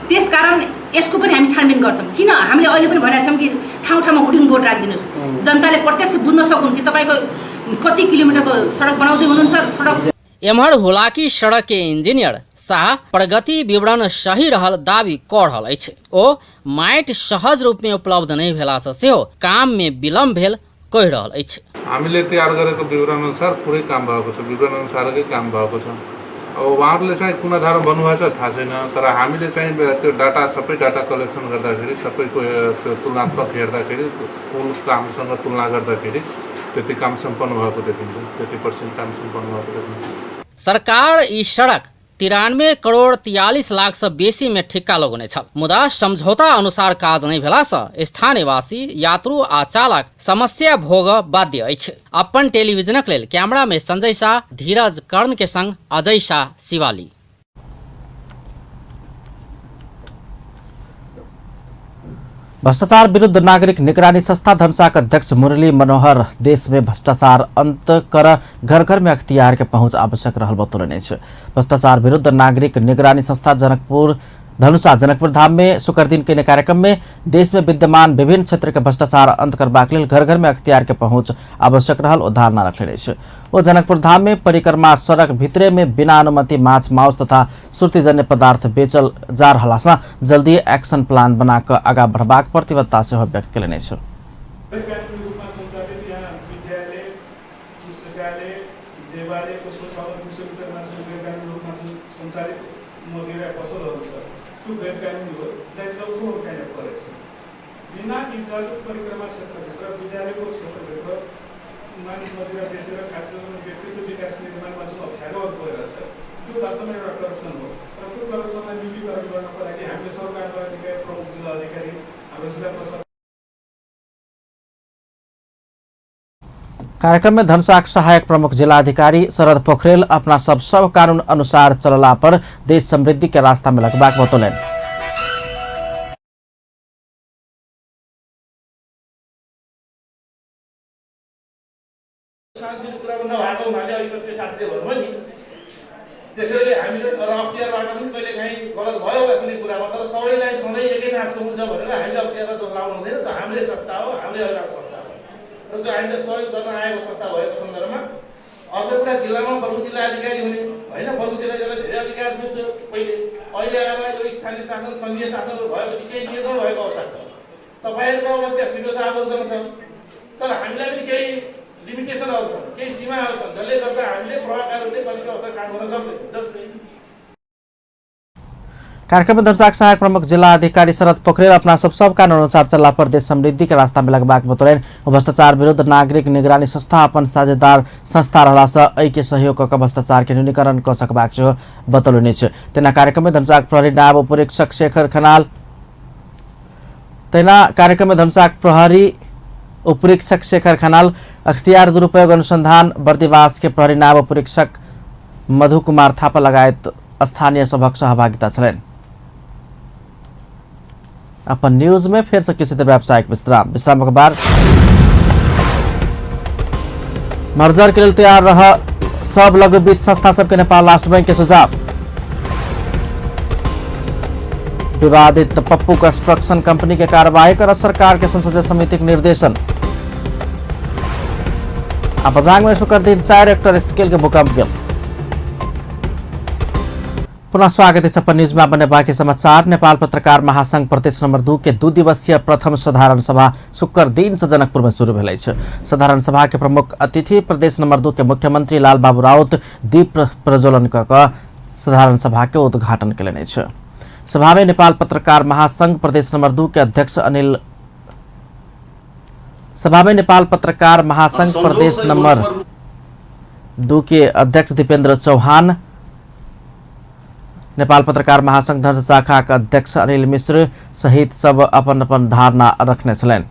त्यसकारण यसको पनि हामी छानबिन गर्छौँ। किन हामीले अहिले पनि भनेका छौँ कि ठाउँ ठाउँमा होर्डिङ बोर्ड राखिदिनुहोस्, जनताले प्रत्यक्ष बुझ्न सकुन् कि तपाईँको कति किलोमिटरको सडक बनाउँदै हुनुहुन्छ सडक। एम्हर हुलाकी सड़क के इंजीनियर शाह प्रगति विवरण सही रहल दावी क रहल अछि। ओ माटि सहज रूप में उपलब्ध नहि भेला से सेहो काम में विलम्ब भेल कहि रहल अछि। हामीले तयार गरेको विवरण अनुसार पुरै काम भएको छ, विवरण अनुसारकै काम भएको छ। अब उहाँहरूले चाहिँ कुन आधारमा भन्नुभएको छ थाहा छैन, तर हामीले चाहिँ त्यो डाटा सबै डाटा कलेक्सन गर्दाखेरि सबैको त्यो तुलनात्मक हेर्दाखेरि कुल कामसँग तुलना गर्दाखेरि त्यति काम सम्पन्न भएको देखिन्छ, त्यति पर्सेन्ट काम सम्पन्न भएको देखिन्छ। सरकार ई सड़क 93 करोड़ 43 लाख से बेसी में ठिक्का लगौने छल, मुदा समझौता अनुसार काज नहीं भेला से स्थानीयवासी, यात्रु आ चालक समस्या भोग बाध्य अछि। अपन टेलीविजनक लेल कैमरा में संजय शाह, धीरज कर्ण के संग अजय शाह, शिवाली। भ्रष्टाचार विरुद्ध नागरिक निगरानी संस्था धनुषाका अध्यक्ष मुरली मनोहर देश में भ्रष्टाचार अंत कर घर घर में अख्तियार के पहुंच आवश्यक रहल बतौलनि अछि। भ्रष्टाचार विरुद्ध नागरिक निगरानी संस्था जनकपुर धनुषा जनकपुर धाम में शुक्र दिन के कार्यक्रम में देश में विद्यमान विभिन्न क्षेत्र के भ्रष्टाचार अंत करबाक लेल घर घर में अख्तियार के पहुंच आवश्यक रहल ओ धारणा रखने अछि। ओ जनकपुर धाम में परिक्रमा सड़क भितरे में बिना अनुमति माछ माउस तथा सुर्तीजन्य पदार्थ बेचल जा रहला सँ जल्दी एक्शन प्लान बना कऽ आगा बढ़बाक प्रतिबद्धता सेहो व्यक्त केलनि अछि। बिना इजाजत परिक्रमा क्षेत्रभित्र विद्यालयको क्षेत्रभित्र मानिस मदिरा बेचेर खास गरेर व्यक्तित्व विकास निर्माणमा जुन अप्ठ्यारोहरू परिरहेछ त्यो वास्तवमा एउटा करप्सन हो र त्यो करप्सनलाई न्यूनीकरण गर्नको लागि हामीले सरकारद्वारा निकाय प्रमुख जिल्ला अधिकारी हाम्रो जिल्ला प्रशासन कार्यक्रम में धनुषाक सहायक प्रमुख जिलाधिकारी शरद पोखरेल अपना सब सब कानून अनुसार चलला पर देश समृद्धि के रास्ता में लगबाक बतौलनि। त्यसैले हामीले तर अख्तियारबाट पनि कहिलेकाहीँ गलत भयो होला कुनै कुरामा, तर सबैलाई सधैँ एकै नासको हुन्छ भनेर हामीले अख्तियारलाई दोष लाउनु हुँदैन। त हाम्रै सत्ता हो, हाम्रै अभिभावक सत्ता हो र त्यो हामीले सहयोग गर्न आएको सत्ता भएको सन्दर्भमा अर्को कुरा जिल्लामा प्रमुख जिल्ला अधिकारी हुने होइन, प्रमुख जिल्ला अधिकारीलाई धेरै अधिकार थियो पहिले, अहिले आएर यो स्थानीय शासन सङ्घीय शासन भएपछि केही नियन्त्रण भएको अवस्था छ। तपाईँहरूको अवस्था सिडिओ साहबहरूसँग छ, तर हामीलाई पनि केही लिमिटेसनहरू छन्, केही सीमाहरू छन् जसले गर्दा हामीले प्रभावकारी हुने कतिको अवस्था काम गर्न सक्दैन। जस्तै कार्यक्रम में धनुषाक सहायक प्रमुख जिला अधिकारी शरद पोखरेल अपना सब सब कानून अनुसार चलला पर देश समृद्धि के रास्ता में लगबाक बतौलनि। भ्रष्टाचार विरुद्ध नागरिक निगरानी संस्था अपन साझेदार संस्था रहला सँ एहि के सहयोग कऽ भ्रष्टाचार के न्यूनीकरण कऽ सकबाक सेहो बतौलनि अछि। तेना कार्यक्रम में धनुषाक प्रहरी नायब उपरीक्षक शेखर खनाल तेना कार्यक्रम में धनुषाक प्रहरी उपरीक्षक शेखर खनाल अख्तियार दुरुपयोग अनुसंधान बर्दिवास के प्रहरी नायब उपरीक्षक मधु कुमार थापा लगायत स्थानीय सभक सहभागिता छलनि। अपन न्यूज में फिर से किसी व्यावसायिक विश्राम, विश्राम के बाद मर्जर के लिए तैयार रह सब लघु वित्त संस्था सबके नेपाल राष्ट्र बैंक के सुझाव। विवादित पप्पू कंस्ट्रक्शन कंपनी के कार्रवाई कर सरकार के संसदीय समिति के निर्देशन। आ बजांग में शुक्र दिन 4 रेक्टर स्केल के भूकंप गेल। पुनः स्वागत है अपन न्यूज में अपने बाकी समाचार। नेपाल पत्रकार महासंघ प्रदेश नंबर 2 के 2 दिवसीय प्रथम साधारण सभा शुक्र दिन से जनकपुर में शुरू भेल अछि। साधारण सभा के प्रमुख अतिथि प्रदेश नंबर 2 के मुख्यमंत्री लाल बाबू राउत दीप प्रज्वलन कऽ साधारण सभा के उद्घाटन केलनि अछि। सभा में नेपाल पत्रकार महासंघ प्रदेश नंबर 2 के अध्यक्ष अनिल सभा में नेपाल पत्रकार महासंघ प्रदेश नंबर 2 के अध्यक्ष दीपेंद्र चौहान, नेपाल पत्रकार महासंघ धनुषा शाखा के अध्यक्ष अनिल मिश्र सहित सब अपन अपन धारणा रखने छलनि।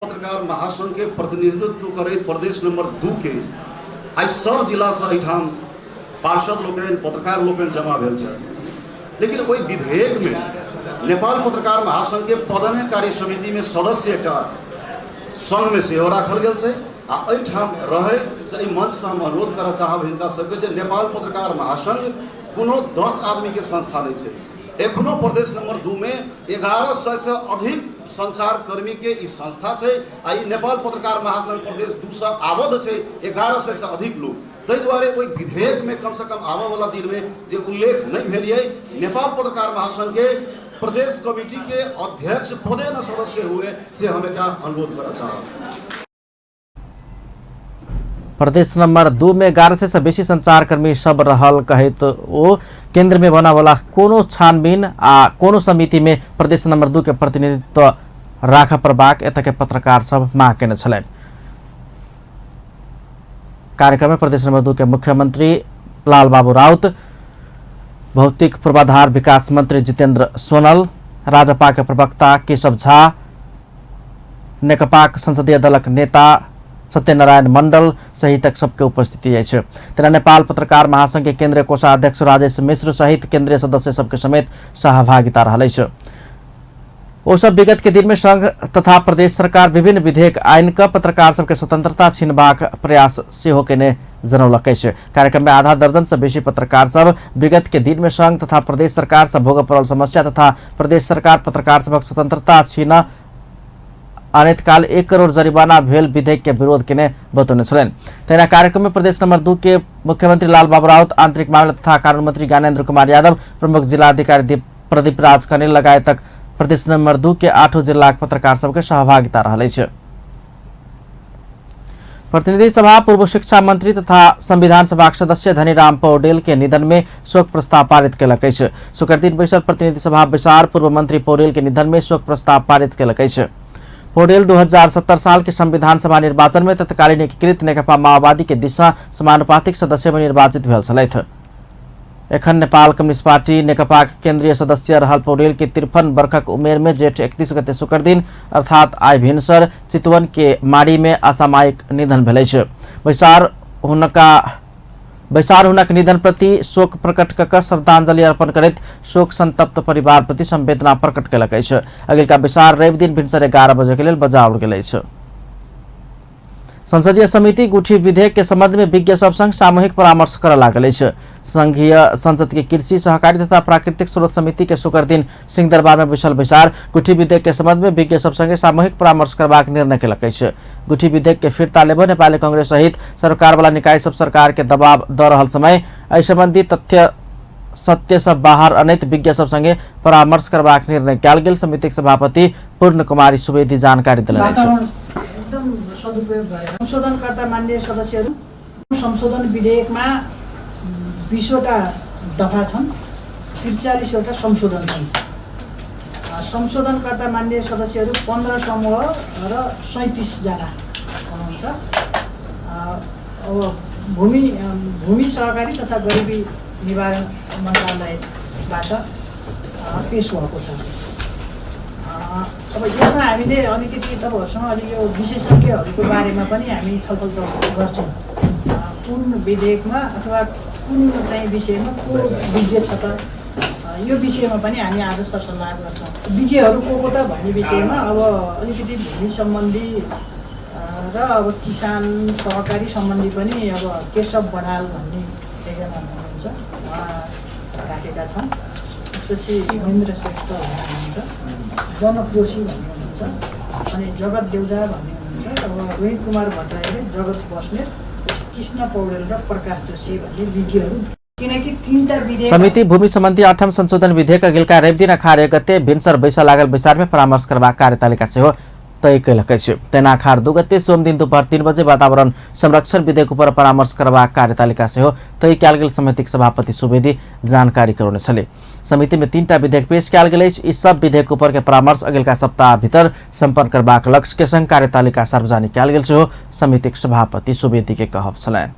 पत्रकार महासंघ के प्रतिनिधित्व करैत प्रदेश नंबर 2 के आइ सब जिला से एहिठाम पार्षद लोकनि पत्रकार लोकनि जमा भेल छथि, लेकिन ओहि विधेयक में नेपाल पत्रकार महासंघ के पदने कार्य समिति में सदस्य एकटा संघ में सेहो राखल गेल छै। आ एहिठाम रहै से एहि मंच से हम अनुरोध करऽ चाहब हिनका सबके जे नेपाल पत्रकार महासंघ कोनो 10 आदमी के संस्था नहीं छै। एखनो प्रदेश नंबर 2 में 1100 से अधिक संचारकर्मी के ई संस्था छै आ ई नेपाल पत्रकार महासंघ प्रदेश 2 से आबद्ध छै 1100 से अधिक लोग। ताहि दुआरे ओहि विधेयक में कम से कम आबय वाला दिन में जे उल्लेख नहीं भेल ये नेपाल पत्रकार महासंघ के प्रदेश कमिटी के अध्यक्ष पदे न सदस्य हुए से हम एक अनुरोध करऽ चाहब। प्रदेश नंबर 2 में 1100 से बेसी संचारकर्मी सब रहल कहैत ओ केंद्र में बनावला कोनो छानबीन आ कोनो समिति में प्रदेश नंबर 2 के प्रतिनिधित्व राख पड़बाक एतय के पत्रकार सब मांग केने छलनि। कार्यक्रम में प्रदेश नंबर 2 के मुख्यमंत्री लाल बाबू राउत, भौतिक पूर्वाधार विकास मंत्री जितेंद्र सोनल, राजपा के प्रवक्ता केशव झा, नेकपाक संसदीय दलक नेता सत्यनारायण मंडल सहितक सबके उपस्थिति अछि। तेना नेपाल पत्रकार महासंघ के केंद्रीय कोषाध्यक्ष राजेश मिश्र सहित केंद्रीय सदस्य सबके समेत सहभागिता रहल अछि। ओ सब विगत के दिन में संघ तथा प्रदेश सरकार विभिन्न विधेयक आइन क पत्रकार सबके स्वतंत्रता छीनबाक प्रयास सेहो केने जनौलक अछि। कार्यक्रम में आधा दर्जन से बेसी पत्रकार सब विगत के दिन में संघ तथा प्रदेश सरकार से भोग पड़ल समस्या तथा प्रदेश सरकार पत्रकार सबक स्वतंत्रता छीन अनैत काल 1 करोड़ जरिमाना भेल विधेयक के विरोध केने बतौने छलनि। तहिना कार्यक्रम में प्रदेश नंबर 2 के मुख्यमंत्री लाल बाबू राउत, आंतरिक मामला तथा कानून मंत्री ज्ञानेन्द्र कुमार यादव, प्रमुख जिलाधिकारी प्रदीप राज खनेल लगायतक प्रदेश नंबर 2 के 8 जिलाक पत्रकार सबके सहभागिता रहल अछि। प्रतिनिधि सभा पूर्व शिक्षा मंत्री तथा संविधान सभा सदस्य धनीराम पौडेल के निधन में शोक प्रस्ताव पारित केलक अछि। शुक्रदिन बैसल प्रतिनिधि सभा बैसार पूर्व मंत्री पौडेल के निधन में शोक प्रस्ताव पारित केलक अछि। पौडेल 2070 साल के संविधान सभा निर्वाचन में तत्कालीन एकीकृत नेकपा माओवादी के दिशा समानुपातिक सदस्य में निर्वाचित भेल छलथि। एखन नेपाल कम्युनिस्ट पार्टी नेकपा के केंद्रीय सदस्य रहल पौडेल के 53 वर्षक उमेर में जेठ 31 गते शुक्र दिन अर्थात आइ भिनसर चितवन के माड़ी में असामयिक निधन भेल अछि। बैसार हुनक निधन प्रति शोक प्रकट कऽ श्रद्धांजलि अर्पण करैत शोक संतप्त परिवार प्रति संवेदना प्रकट केलक अछि। अगिलका बैसार रवि दिन भिनसर 11 बजे के लेल बजाओल गेल अछि। संसदीय समिति गुठी विधेयक के संबंध में विज्ञ सब संग सामूहिक परामर्श करऽ लागल अछि। संघीय संसद के कृषि सहकारी तथा प्राकृतिक स्रोत समिति के शुक्र दिन सिंहदरबार में बैसल बैसार गुठी विधेयक के संबंध में विज्ञ सब संगे सामूहिक परामर्श करबाक निर्णय केलक अछि। गुठी विधेयक के फिर्ता लेबऽ नेपाली कांग्रेस सहित सरकार वाला निकाय सब सरकार के दबाव दऽ रहल समय एहि संबंधी तथ्य सत्य सब बाहर अनैत विज्ञ सब संगे परामर्श करबाक निर्णय कयल गेल समितिक सभापति पूर्ण कुमारी सुवेदी जानकारी देलनि अछि। एकदम सदुपयोग गरेर संशोधनकर्ता मान्य सदस्यहरू, संशोधन विधेयकमा 20वटा दफा छन्, 43वटा संशोधन छन्। संशोधनकर्ता मान्य सदस्यहरू 15 समूह र 37 जना हुनुहुन्छ। अब भूमि सहकारी तथा गरिबी निवारण मन्त्रालयबाट पेश भएको छ। अब यसमा हामीले अलिकति तपाईँहरूसँग अलि यो विशेषज्ञहरूको बारेमा पनि हामी छलफल गर्छौँ। कुन विधेयकमा अथवा कुन चाहिँ विषयमा को विज्ञ छ त, यो विषयमा पनि हामी आज सरसल्लाह गर्छौँ। विज्ञहरू को को त भन्ने विषयमा अब अलिकति भूमि सम्बन्धी र अब किसान सहकारी सम्बन्धी पनि अब केशव बडाल भन्ने एकजना हुनुहुन्छ, उहाँ राखेका छन्। त्यसपछि महेन्द्र श्रेष्ठ भन्ने हुनुहुन्छ, जनक जोशी भन्ने हुनुहुन्छ, अनि जगत देउजा भन्ने हुनुहुन्छ। अब रोहित कुमार भट्टराईले जगत बस्नेत, कृष्ण पौडेल र प्रकाश जोशी भन्ने विज्ञहरू, किनकि 3टा विधेयक। समिति भूमि सम्बन्धी 8औं संशोधन विधेयक अगिलका रवि दिन अखार 1 गते भिनसर बैसऽ लागल बैसार में परामर्श करबाक कार्यतालिका सेहो तय केलक अछि। तहिना अखार 2 गते सोमदिन दुपहर 3 बजे वातावरण संरक्षण विधेयक उपर परामर्श करबाक कार्यतालिका सेहो तय कयल गेल समितिक सभापति सुवेदी जानकारी करौने छलै। समिति में 3टा विधेयक पेश कयल गेल अछि। ई सब विधेयक उपर के परामर्श अगिलका सप्ताह भीतर सम्पन्न करबाक लक्ष्य के संग कार्यतालिका सार्वजनिक कयल गेल सेहो समितिक सभापति सुवेदी के कहब छलनि।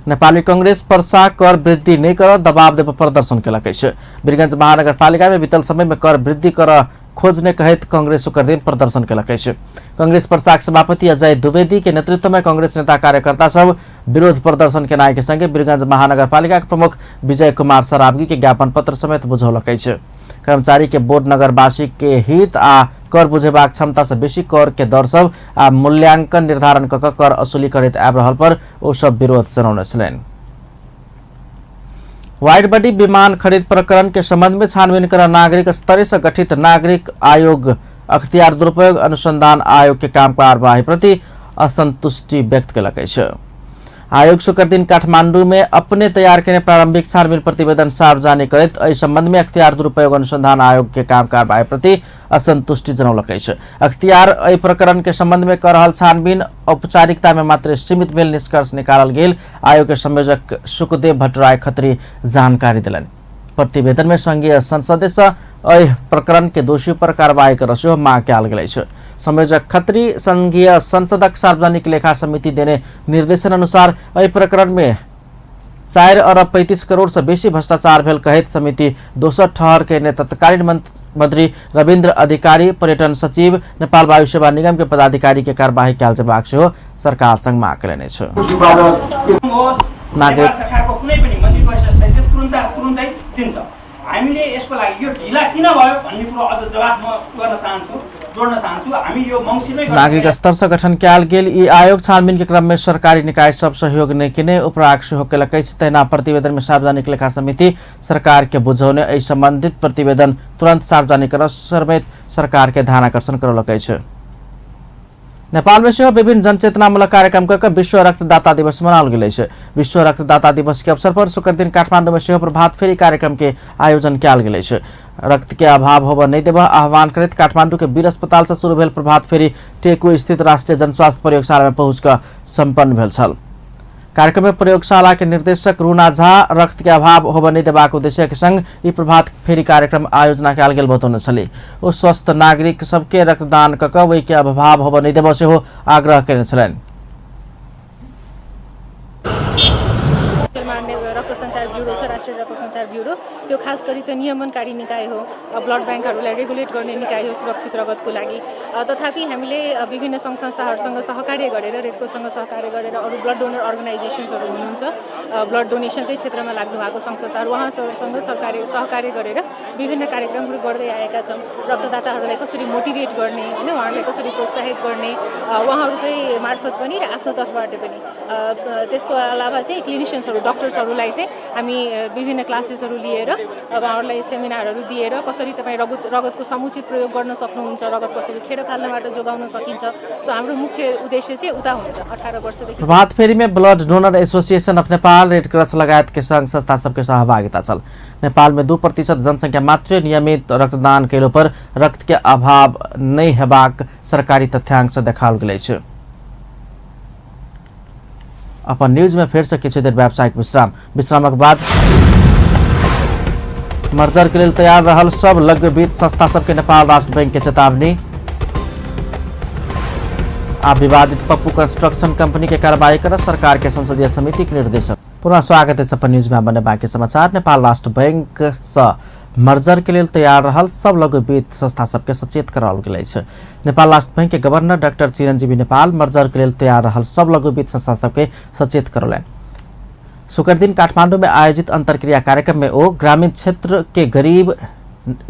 नेपाली कांग्रेस पर्सा कर वृद्धि नहि कर दबाव देब प्रदर्शन केलक अछि। वीरगंज महानगरपालिका में बीतल समय में कर वृद्धि कर खोजने कहैत कांग्रेस शुक्र दिन प्रदर्शन केलक अछि। कांग्रेस पर्साक सभापति अजय द्विवेदी के नेतृत्व में कांग्रेस नेता कार्यकर्ता सब विरोध प्रदर्शन केनाइ के संगे वीरगंज महानगरपालिका के प्रमुख विजय कुमार सरावगी के ज्ञापन पत्र समेत बुझौलक अछि। कर्मचारी के बोर्ड नगरवासी के हित आ कर बुझेबाक क्षमता से बेसी कर के दर सब आ मूल्यांकन निर्धारण क कर असुली करैत आबि रहल पर ओ सब विरोध जनौने छलनि। वाइड बॉडी विमान खरीद प्रकरण के संबंध में छानबीन कर नागरिक स्तर से गठित नागरिक आयोग अख्तियार दुरुपयोग अनुसंधान आयोग के काम कार्यवाही प्रति असंतुष्टि व्यक्त केलक अछि। आयोग शुक्र दिन काठमांडू में अपने तैयार केने प्रारंभिक छानबीन प्रतिवेदन सार्वजनिक करैत एहि संबंध में अख्तियार दुरुपयोग अनुसंधान आयोग के काम कार्यवाही प्रति असंतुष्टि जनौलक अछि। अख्तियार एहि प्रकरण के संबंध में कर रहल छानबीन औपचारिकता में मात्र सीमित भेल निष्कर्ष निकालल गेल आयोग के संयोजक सुखदेव भट्टराय खत्री जानकारी देलनि। प्रतिवेदन में संघीय संसद से एहि प्रकरण के दोषी पर कार्रवाई कर सेहो मांग कयल गेल अछि। संयोजक खत्री संघीय संसदक सार्वजनिक लेखा समिति देने निर्देशन अनुसार एहि प्रकरण में 4 अरब 35 करोड़ से बेसी भ्रष्टाचार भेल कहैत समिति दोसर ठहर के तत्कालीन मंत्री रविन्द्र अधिकारी, पर्यटन सचिव, नेपाल वायु सेवा निगम के पदाधिकारी के कार्यवाही कयल जेबाक सेहो सरकार संग मांग कयने अछि। नागरिक सरकारको कुनै पनि मन्त्री परिषद सहित तुरुन्तै दिन्छ। हामीले यसको लागि यो ढिला किन भयो भन्ने कुरो अझ जवाफ म गर्न चाहन्छु, जोड्न चाहन्छु। हामी यो मङ्सिरमै नागरिक स्तर से गठन कयल गेल ई आयोग छानबीन के क्रम में सरकारी निकाय सब सहयोग नहि केने उपराग सेहो केलक अछि। तहिना प्रतिवेदन में सार्वजनिक लेखा समिति सरकार के बुझौने एहि संबंधित प्रतिवेदन तुरंत सार्वजनिक कर समेत सरकार के ध्यानाकर्षण करौलक अछि। नेपाल में सेहो विभिन्न जनचेतनामूलक कार्यक्रम कऽ विश्व रक्तदाता दिवस मनाओल गेल अछि। विश्व रक्तदाता दिवस के अवसर पर शुक्र दिन काठमांडू में सेहो प्रभात फेरी कार्यक्रम के आयोजन कयल गेल अछि। रक्त के अभाव होबय नहि देबय आह्वान करैत काठमांडू के वीर अस्पताल से शुरू भेल प्रभात फेरी टेकू स्थित राष्ट्रीय जनस्वास्थ्य प्रयोगशाला में पहुँच कऽ सम्पन्न भेल छल। कार्यक्रम में प्रयोगशाला के निर्देशक रूना झा रक्त के अभाव होबय नहि देबाक उद्देश्य के संग ई प्रभात फेरी कार्यक्रम आयोजना कयल गेल बतौने छलीह। ओ स्वस्थ नागरिक सबके रक्तदान कऽ कऽ ओहि के अभाव होबय नहि देबय सेहो आग्रह कयने छलनि। रक्त सञ्चार ब्युरो छ, राष्ट्रिय रक्त सञ्चार ब्युरो, त्यो खास गरी त्यो नियमनकारी निकाय हो, ब्लड ब्याङ्कहरूलाई रेगुलेट गर्ने निकाय हो सुरक्षित रगतको लागि। तथापि हामीले विभिन्न सङ्घ संस्थाहरूसँग सहकार्य गरेर, रेडक्रससँग सहकार्य गरेर, अरू ब्लड डोनर अर्गनाइजेसन्सहरू हुनुहुन्छ, ब्लड डोनेसनकै क्षेत्रमा लाग्नु भएको सङ्घ संस्थाहरू, उहाँहरूसँग सहकार्य गरेर विभिन्न कार्यक्रमहरू गर्दै आएका छौँ। रक्तदाताहरूलाई कसरी मोटिभेट गर्ने होइन, उहाँहरूलाई कसरी प्रोत्साहित गर्ने, उहाँहरूकै मार्फत पनि र आफ्नो तर्फबाट पनि। त्यसको अलावा चाहिँ क्लिनिसियन्सहरू, डक्टर्सहरूलाई चाहिँ हामी विभिन्न क्लासेसहरू लिएर उहाँहरूलाई सेमिनारहरू दिएर कसरी तपाईँ रगतको समुचित प्रयोग गर्न सक्नुहुन्छ, रगत कसरी खेर फाल्नबाट जोगाउन सकिन्छ। सो हाम्रो मुख्य उद्देश्य चाहिँ उता हुन्छ। 18 वर्षदेखि प्रभात फेरी में blood donor association of Nepal, red cross लगायत के संघ संस्था सबके सहभागिता छल। नेपाल में 2% जनसंख्या मात्र नियमित रक्तदान कयलो पर रक्त के अभाव नहि हेबाक सरकारी तथ्यांक से देखाओल गेल अछि। अपन न्यूज में फिर से किछु देर व्यावसायिक विश्राम, विश्रामक बाद मर्जर के लेल तैयार रहल सब लघु वित्त संस्था सबके नेपाल राष्ट्र बैंक के चेतावनी। आ विवादित पप्पू कंस्ट्रक्शन कंपनी के कार्रवाई कर सरकार के संसदीय समिति के निर्देशन। पुनः स्वागत है अपन न्यूज में बने बाकी समाचार। नेपाल राष्ट्र बैंक से मर्जर के लेल तैयार रहल सब लघु वित्त संस्था सबके सचेत कराओल गेल अछि। नेपाल राष्ट्र बैंक के governor doctor Chiranjeevi Nepal merger के लेल तैयार रहल सब लघु वित्त संस्था सबके सचेत करौलनि। शुक्र दिन काठमांडू में आयोजित अंतर्क्रिया कार्यक्रम में ओ ग्रामीण क्षेत्र के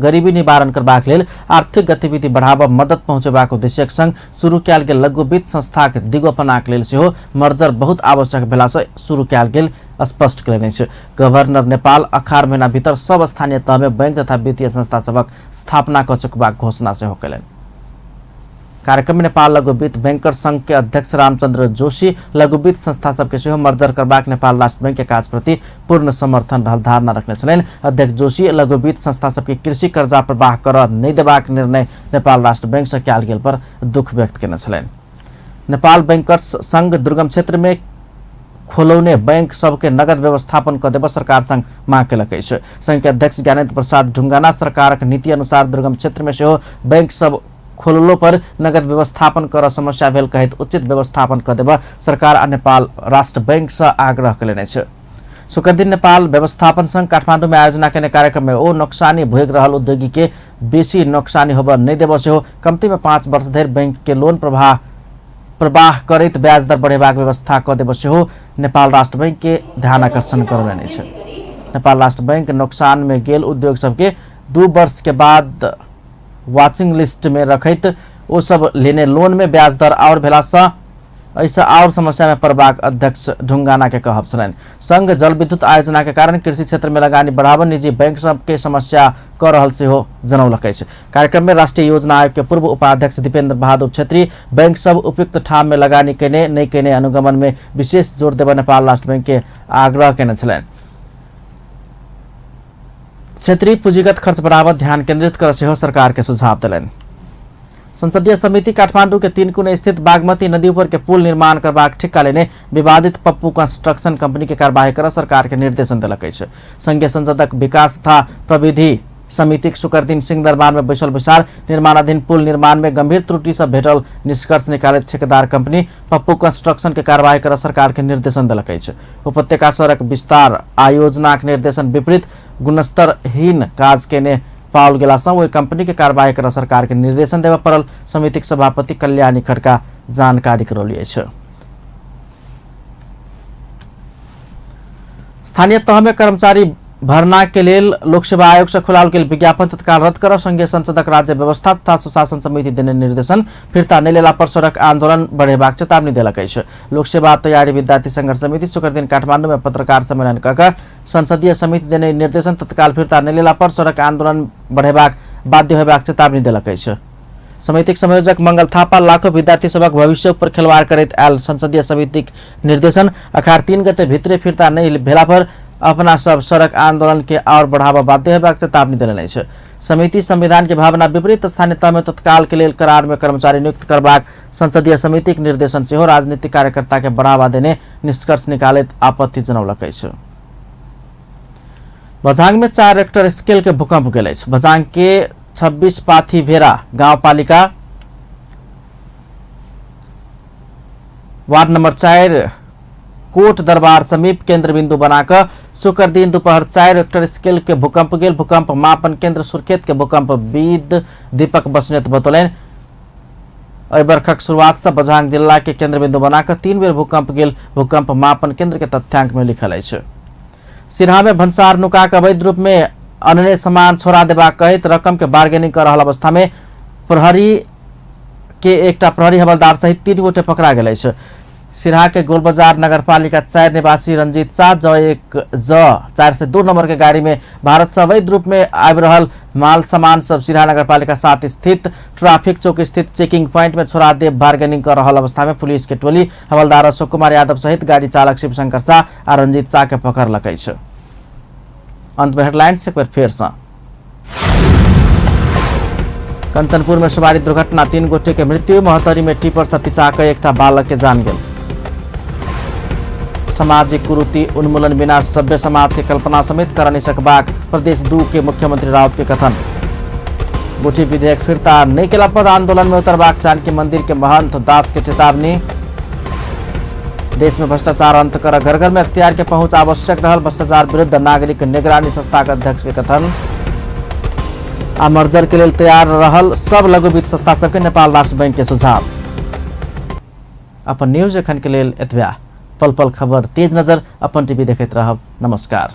गरीबी निवारण करबाक लेल आर्थिक गतिविधि बढ़ाबऽ मदद पहुँचेबाक उद्देश्यक संग शुरू कयल गेल लघु वित्त संस्थाक दिगोपनाक लेल सेहो मर्जर बहुत आवश्यक भेलासँ शुरू कयल गेल स्पष्ट कयलनि अछि। गवर्नर नेपाल अखार महीना भीतर सब स्थानीय तहमे बैंक तथा वित्तीय संस्था सभक स्थापना कऽ चुकबाक घोषणा सेहो कयलनि। कार्यक्रम में नेपाल लघु वित्त बैंकर संघ के अध्यक्ष रामचंद्र जोशी लघु वित्त संस्था सबके सेहो मर्जर करबाक नेपाल राष्ट्र बैंक के काज प्रति पूर्ण समर्थन रहल धारणा रखने छलनि। अध्यक्ष जोशी लघु वित्त संस्था सबके कृषि कर्जा प्रवाह कर नहि देबाक निर्णय नेपाल राष्ट्र बैंक से कयल गेल पर दुख व्यक्त केने छलनि। नेपाल बैंकर्स संघ दुर्गम क्षेत्र में खोलौने बैंक सबके नगद व्यवस्थापन कऽ देबऽ सरकार संग मांग केलक अछि। संघ के अध्यक्ष ज्ञानेन्द्र प्रसाद ढुंगाना सरकारक नीति अनुसार दुर्गम क्षेत्र में सेहो बैंक सब खोललो पर नगद व्यवस्थापन कर समस्या भेल कहैत उचित व्यवस्थापन कऽ देबऽ सरकार आ नेपाल राष्ट्र बैंक से आग्रह कयलनि अछि। शुक्र दिन नेपाल व्यवस्थापन संघ काठमांडू में आयोजना केने कार्यक्रम में ओ नोक्सानी भोगि रहल उद्योगी के बेसी नोक्सानी होबऽ नहि देबऽ सेहो कम्ती में 5 वर्ष धरि बैंक के लोन प्रवाह करैत ब्याज दर बढ़ेबाक व्यवस्था कऽ देबऽ सेहो नेपाल राष्ट्र बैंक के ध्यानाकर्षण करौलनि अछि। नेपाल राष्ट्र बैंक नोक्सान में गेल उद्योग सबके 2 वर्ष के बाद वाचिंग लिस्ट में रखैत ओ सब लेने लोन में ब्याज दर और भेलासँ एहिसँ और समस्या में पड़बाक अध्यक्ष ढुंगाना के कहब छलनि। संघ जलविद्युत आयोजना के कारण कृषि क्षेत्र में लगानी बढ़ाबऽ निजी बैंक सबके समस्या कऽ रहल सेहो जनौलक अछि। कार्यक्रम में राष्ट्रीय योजना आयोग के पूर्व उपाध्यक्ष दीपेन्द्र बहादुर छेत्री बैंक सब उपयुक्त ठाम में लगानी केने नहि केने अनुगमन में विशेष जोर देबऽ नेपाल राष्ट्र बैंक के आग्रह केने छलनि। क्षेत्रीय पूंजीगत खर्च बढ़ाबऽ ध्यान केंद्रित कर सेहो सरकार के सुझाव देलनि। संसदीय समिति काठमांडू के तीनकुने स्थित बागमती नदी ऊपर के पुल निर्माण करबाक ठिक्का लेने विवादित पप्पू कंस्ट्रक्शन कंपनी के कार्रवाई कर सरकार के निर्देशन देलक अछि। संघीय संसदक विकास तथा प्रविधि समितिक शुक्र दिन सिंहदरबार में बैसल बैसार निर्माणाधीन पुल निर्माण में गंभीर त्रुटि सब भेटल निष्कर्ष निकालैत ठेकेदार कंपनी पप्पू कंस्ट्रक्शन के कार्रवाई कर सरकार के निर्देशन देलक अछि। उपत्यका सड़क विस्तार आयोजनाक निर्देशन विपरीत गुणस्तरहीन काज केने पाओल गेलासँ ओहि कंपनी के कार्रवाई कर सरकार के निर्देशन देबय पड़ल समितिक सभापति कल्याणी खड़का जानकारी करौली अछि। स्थानीय तह में कर्मचारी भर्ना के लेल लोकसेवा आयोग से खोलाओल गेल विज्ञापन तत्काल रद्द कर संघीय संसदक राज्य व्यवस्था तथा सुशासन समिति देने निर्देशन फिर्ता नहि लेला पर सड़क आंदोलन बढ़ेबाक चेतावनी देलक अछि। लोकसेवा तैयारी विद्यार्थी संघर्ष समिति शुक्र दिन काठमांडू में पत्रकार सम्मेलन क के संसदीय समिति देने निर्देशन तत्काल फिर्ता नहि लेला पर सड़क आंदोलन बढ़ेबाक बाध्य होयबाक चेतावनी देलक अछि। समितिक संयोजक मंगल थापा लाखों विद्यार्थी सभक भविष्य पर खिलवाड़ करैत आयल संसदीय समितिक निर्देशन अखार 3 गते भितरे फिर्ता नहि भेला पर अपना सब सड़क आंदोलन के और बढ़ावा बाध्य होयबाक चेतावनी देने अछि। समिति संविधान के भावना विपरीत स्थानीय तह में तत्काल के लेल करार में कर्मचारी नियुक्त करबाक संसदीय समितिक निर्देशन सेहो राजनीतिक कार्यकर्ता के बढ़ावा देने निष्कर्ष निकालैत आपत्ति जनौलक अछि। बझांग में 4 रेक्टर स्केल के भूकंप गेल अछि। बझांग के 26 पाथी भेरा गाउँपालिका वार्ड नंबर 4 कोट दरबार समीप केंद्र बिंदु बनाकर शुक्र दिन दोपहर 4 रेक्टर स्केल के भूकंप गेल। भूकंप मापन केंद्र सुर्खेत के भूकंप विद दीपक बस्नेत बतौलनि। एहि बरखक शुरुआत से बझांग जिला के केंद्र बिंदु बनाकर 3 बेर भूकंप गेल भूकंप मापन केंद्र के तथ्यांक में लिखल अछि। सिरहा में भन्सार नुका के अवैध रूप में अन्य सामान छोड़ा देबाक कहैत रकम के बार्गेनिंग कर रहल अवस्था में प्रहरी के एकटा प्रहरी हवलदार सहित 3 गोटे पकड़ा गेल अछि। सिरहा के गोलबाजार नगरपालिका 4 निवासी रंजीत शाह ज 1 ज 402 नंबर के गाड़ी में भारत से अवैध रूप में आबि रहल माल सामान सब सिरहा नगरपालिका 7 स्थित ट्रैफिक चौक स्थित चेकिंग पॉइंट में छोड़ा दे बार्गेनिंग कर रहल अवस्था में पुलिस के टोली हवलदार अशोक कुमार यादव सहित गाड़ी चालक शिवशंकर शाह आ रंजीत शाह के पकड़लक अछि। अंत में हेडलाइंस एक बेर फेर से। कंचनपुर में सवारी दुर्घटना 3 गोटे के मृत्यु। महोत्तरी में टिपर से पिचा के एकटा बालक के जान गेल। सामाजिक कुरीति उन्मूलन बिना सभ्य समाज के कल्पना समेत कर नहीं सकबाक प्रदेश 2 के मुख्यमंत्री राउत के कथन। गुठी विधेयक फिरता नहीं केला पर आंदोलन में उतरबाक जानकी मंदिर के महंत दास के चेतावनी। देश में भ्रष्टाचार अंत कर घर घर में अख्तियार के पहुंच आवश्यक रहल भ्रष्टाचार विरुद्ध नागरिक निगरानी संस्था के अध्यक्ष के कथन। आ मर्जर के लेल तैयार रहल सब लघु वित्त संस्था सबके नेपाल राष्ट्र बैंक के सुझाव। अपन न्यूज एखन के लेल एतबा। पल पल खबर तेज नजर अपन टीवी देखैत रहब। नमस्कार।